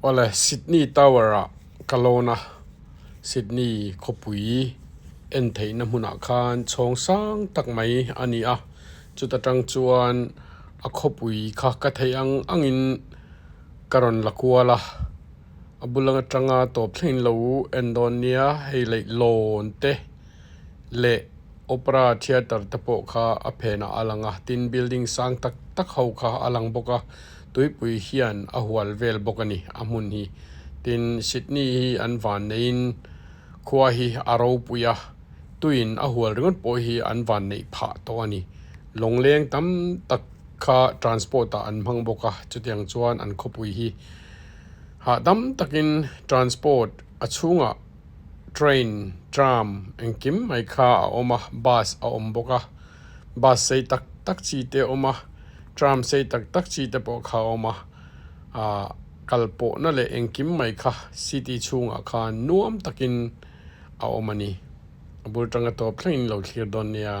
Awle Sydney Tower ah ka lawn a, Sydney khawpui en theihna hmunah khan chhawng sang tak mai a ni a, chuta tang chuan a khawpui kha ka theih ang angin ka rawn la kual a, a bul atanga tawp thlengin lo en dawn nia hei leihlawn te leh opera theatre te pawh kha a phenah a lang a, tin building sang tak tak ho kha a lang bawk a. Tuipui hian a hual vel bawk a ni a hmun hi. Tin, Sydney hi an van neiin khua hi a ropui a, tuiin a hual ringawt pawh hi an van neih phah tawh a ni. Lawngleng tam tak kha transport ah an hmang bawk a, chutiang chuan an khawpui hi hahdam takin transport a chhungah train, tram engkim mai kha a awm a, bus a awm bawk a. Bus sei tak tak chi te a awm a tram sei tak tak chi te pawh kha a awm a ahh kal pawhna leh engkim mai kha city chhungah khan nuam takin a awm a ni a bul tanga tawp thlengin lo thlir dawn nia.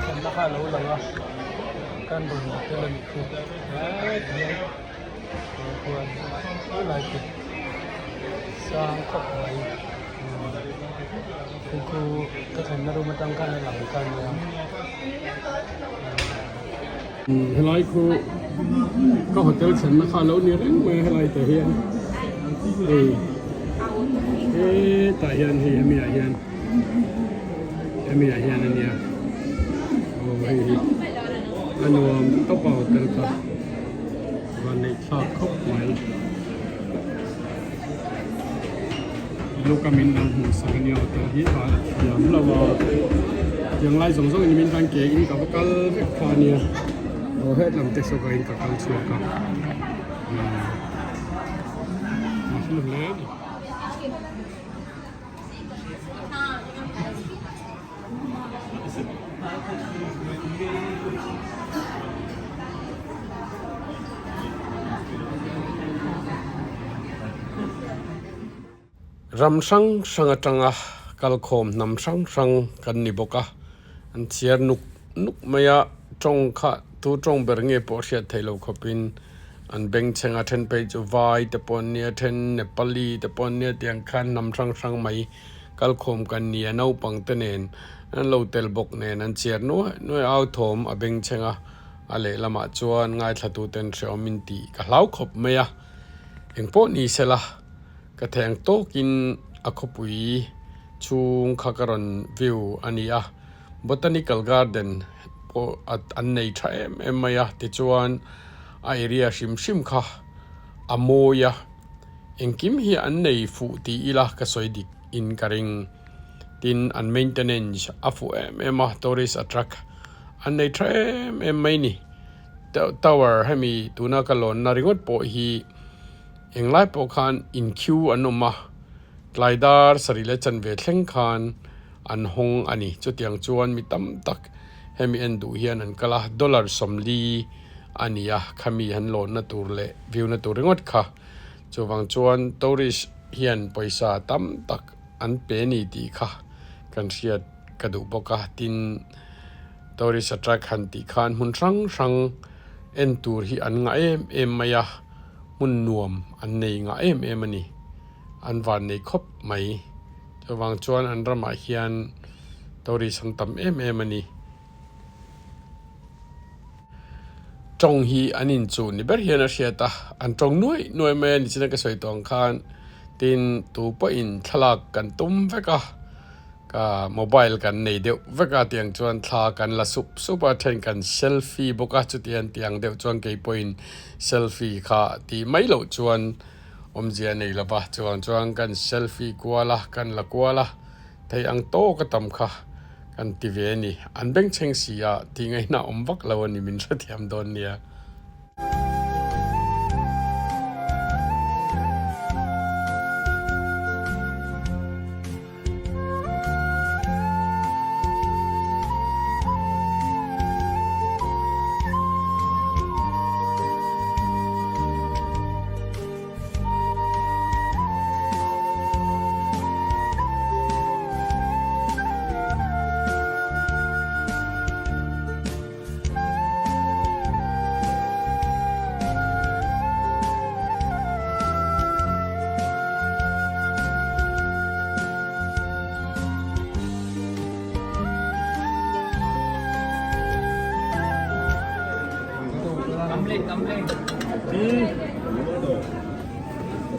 Thlenna kha a lo lang a kan rawn tel a nih chu helai hian khuan helai te sang khawp mai chu chu ka thlenna room atang khan a lang kha a nia. Helai khu ka hotel thlenna kha a lo ni reng mai a helai te hian. Hei hetah hian hei hemi ah hian hemi ah hian a nia aw hei hi a nuam tawp a hotel kha vanneih thlak khawp mai luka min lo hmuh sak a nia hotel hi a thiam lo a tiang lai zawng zawng in min tan ke in ka va kal vek kha a nia aw hetlam te saw ka in ka kal chhuak a. Ram hrang hrang atanga kalkhawm hnam hrang hrang kan ni bawk a, an chhiar nuk nuk mai a, tawng kha tu tawng ber nge pawh hriat theih loh khawpin an bengchheng a, then phei chu vai te pawh an nia, then Nepali te pawh an nia tiang khan hnam hrang hrang mai kalkhawm kan ni a, naupang te nen an lo tel bawk nen an chhiar nuai nuai a, au thawm a bengchheng a, a lehlamah chuan ngaithla tuten hrehawm in tih ka hlau khawp mai a, engpawh ni sela. Ka theng tawkin a khawpui chhung kha ka rawn view a ni a, botanical garden pawh an nei tha em em mai a, tichuan a area hrim hrim kha a mawi a, engkim hi an nei fuh tih ila ka sawi dik in ka ring, tin an maintenance a fuh em em a, tourist attract an nei tha em em mai ni, tower hemi tuna ka lawnna ringawt pawh hi. Englai pawh khan in queue an awm a, tlai dar sarih leh chanve thleng khan an hawng a ni. Chutiang chuan mi tam tak hemi en duh hian an kal a, dollar 40 a ni a, khami han lawnna tur leh view na tur ringawt kha. Chuvang chuan tourist hian pawisa tam tak an pe ni tih kha kan hriat ka duh bawk a, tin tourist attract han tih khan hmun hrang hrang en tur hi an ngah em em mai a. Hmun nuam an nei ngah em em a ni. An van nei khawp mai. Chuvang chuan an ramah hian tourist an tam em em a ni. Tawng hi an inchuh ni ber hian a hriat a, an tawng nuai nuai mai a ni chin a ka sawi tawh ang khan tin tu pawhin thlalak kan tum vek a. Ka mobile kan nei deuh vek a tiang chuan thla kan la sup sup a then kan selfie bawk a chutiang tiang deuh chuan kei pawhin selfie kha tih mai loh chuan awmzia a nei lova chuvang chuan kan selfie kual a kan la kual a thei ang tawk a tam kha kan ti ve a ni an bengchheng si a tih ngaihna awm vak lo a ni min hrethiam dawn nia.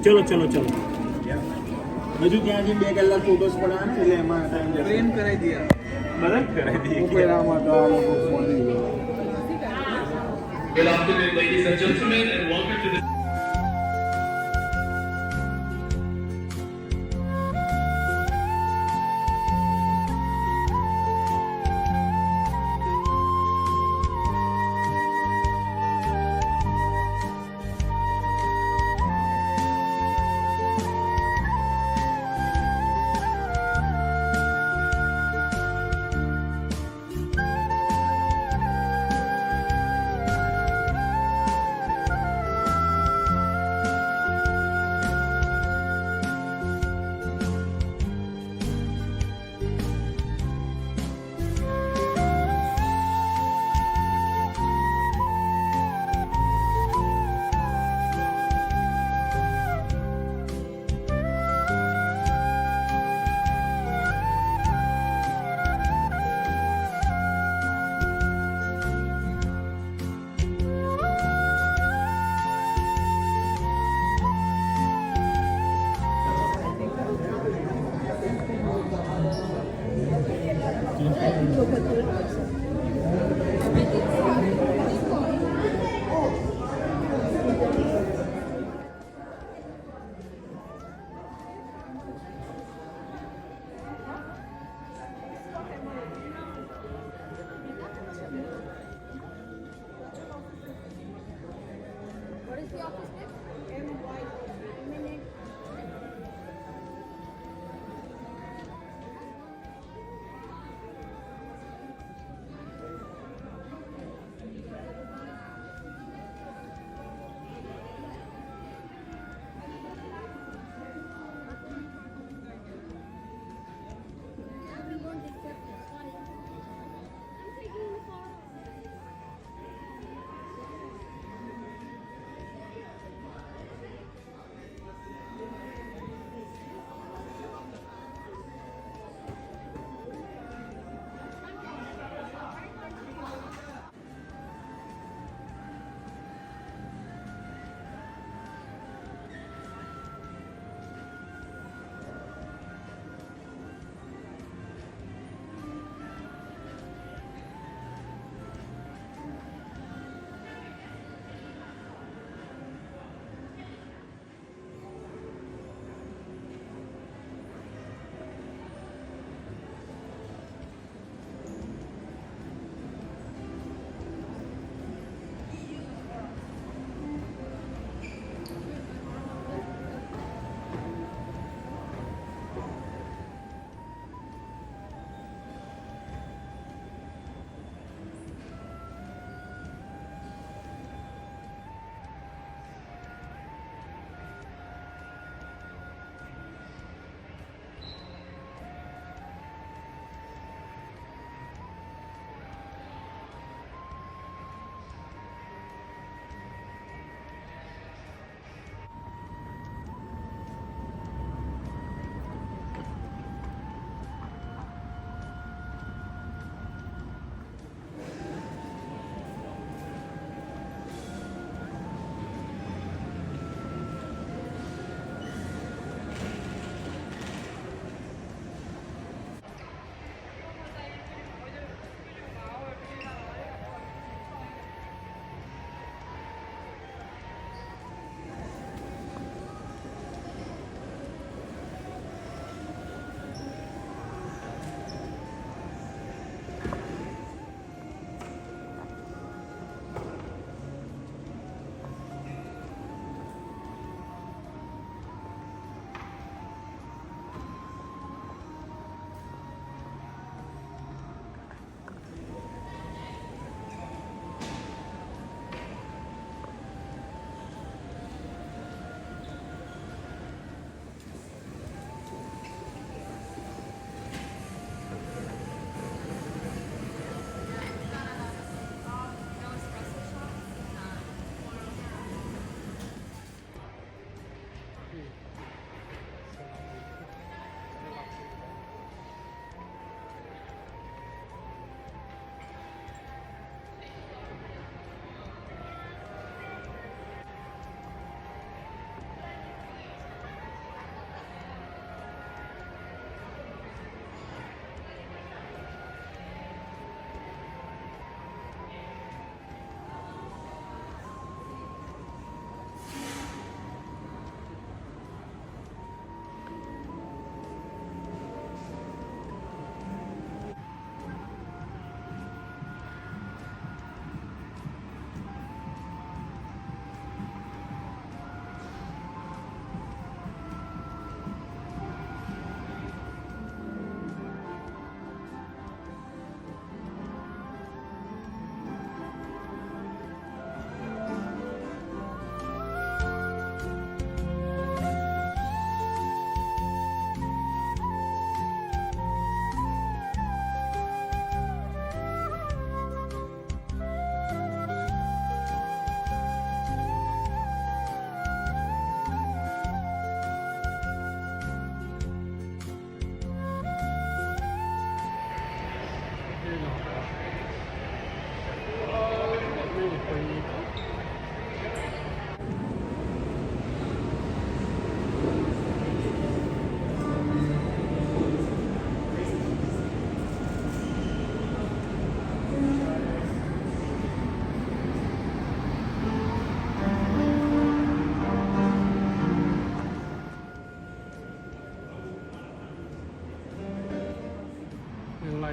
ચલો ચલો ચલો હજુ ત્યાં જઈને બે કલાક ફોટોસ પડાવે ને એટલે એમાં ટાઈમ જશે ફ્રેમ કરાવી દઈએ બધા કરાવી દઈએ તો આ લોકો મળી ગયો. Good afternoon, ladies and gentlemen, and welcome to the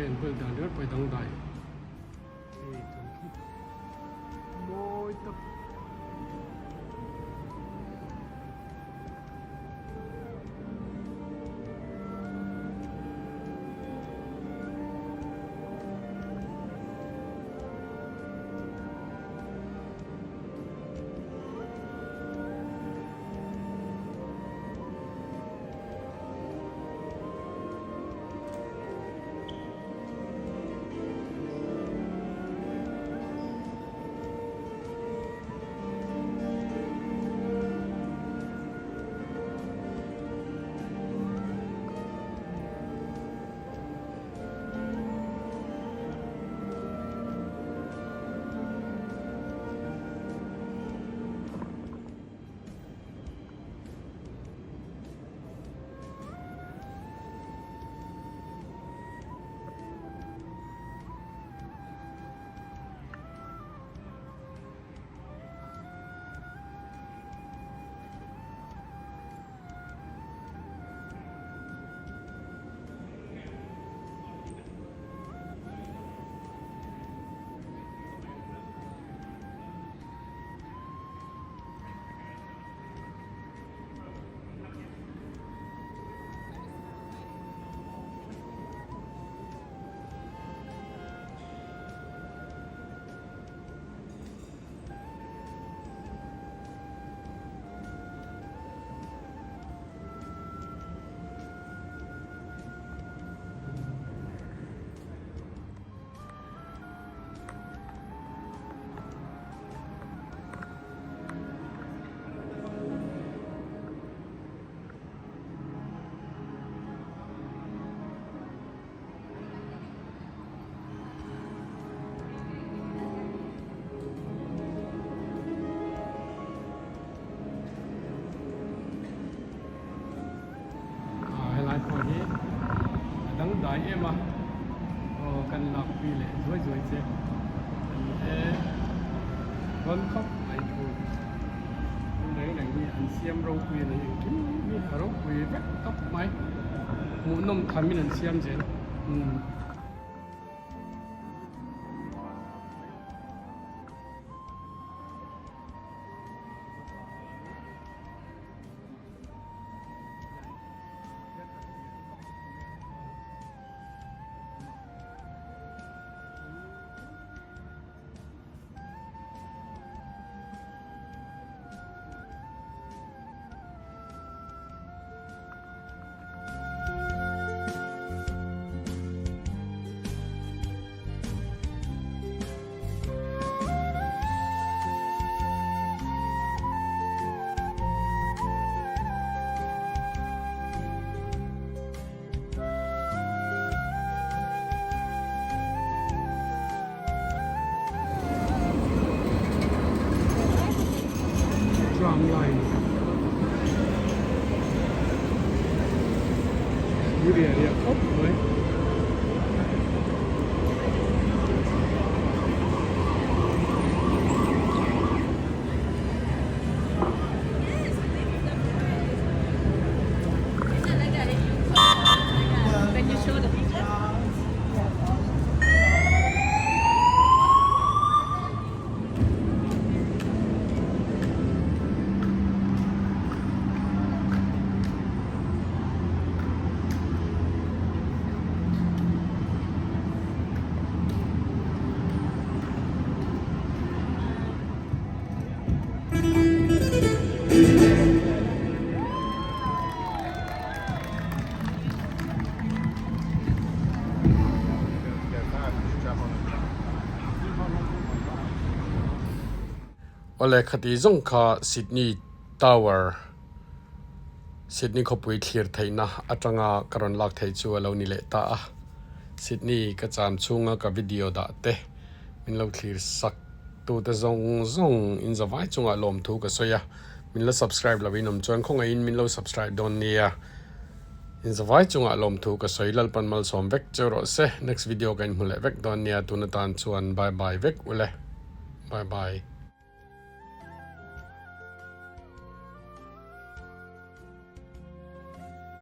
Helai an vel dan ringawt pawh hi dangdai. Hei tun khi mawi tak. Helai pawh hi a dangdai em a, aw kan lakpui leh zuai zuai che a ni e. Rawn khawp mai thu reng reng hi an siam ropui a ni engkim hi a ropui vek tawp mai hmuhnawm thamin an siam zel umm. Tram line hi riah riah khawp mai. Awle khati zawng kha Sydney Tower, Sydney khawpui thlir theihna atanga ka rawn lak theih chu a lo ni leh ta a. Sydney ka cham chhunga ka video dah te min lo thlir sak tute zawng zawng in zavai chungah lawmthu ka sawi a. Min la subscribe lo in awm chuan khawngaihin min lo subscribe dawn nia. In zavai chungah lawmthu ka sawi Lalpan malsawm vek cheu rawh se. Next video ka inhmu leh vek dawn nia tun atan chuan bye bye vek ule. Bye bye.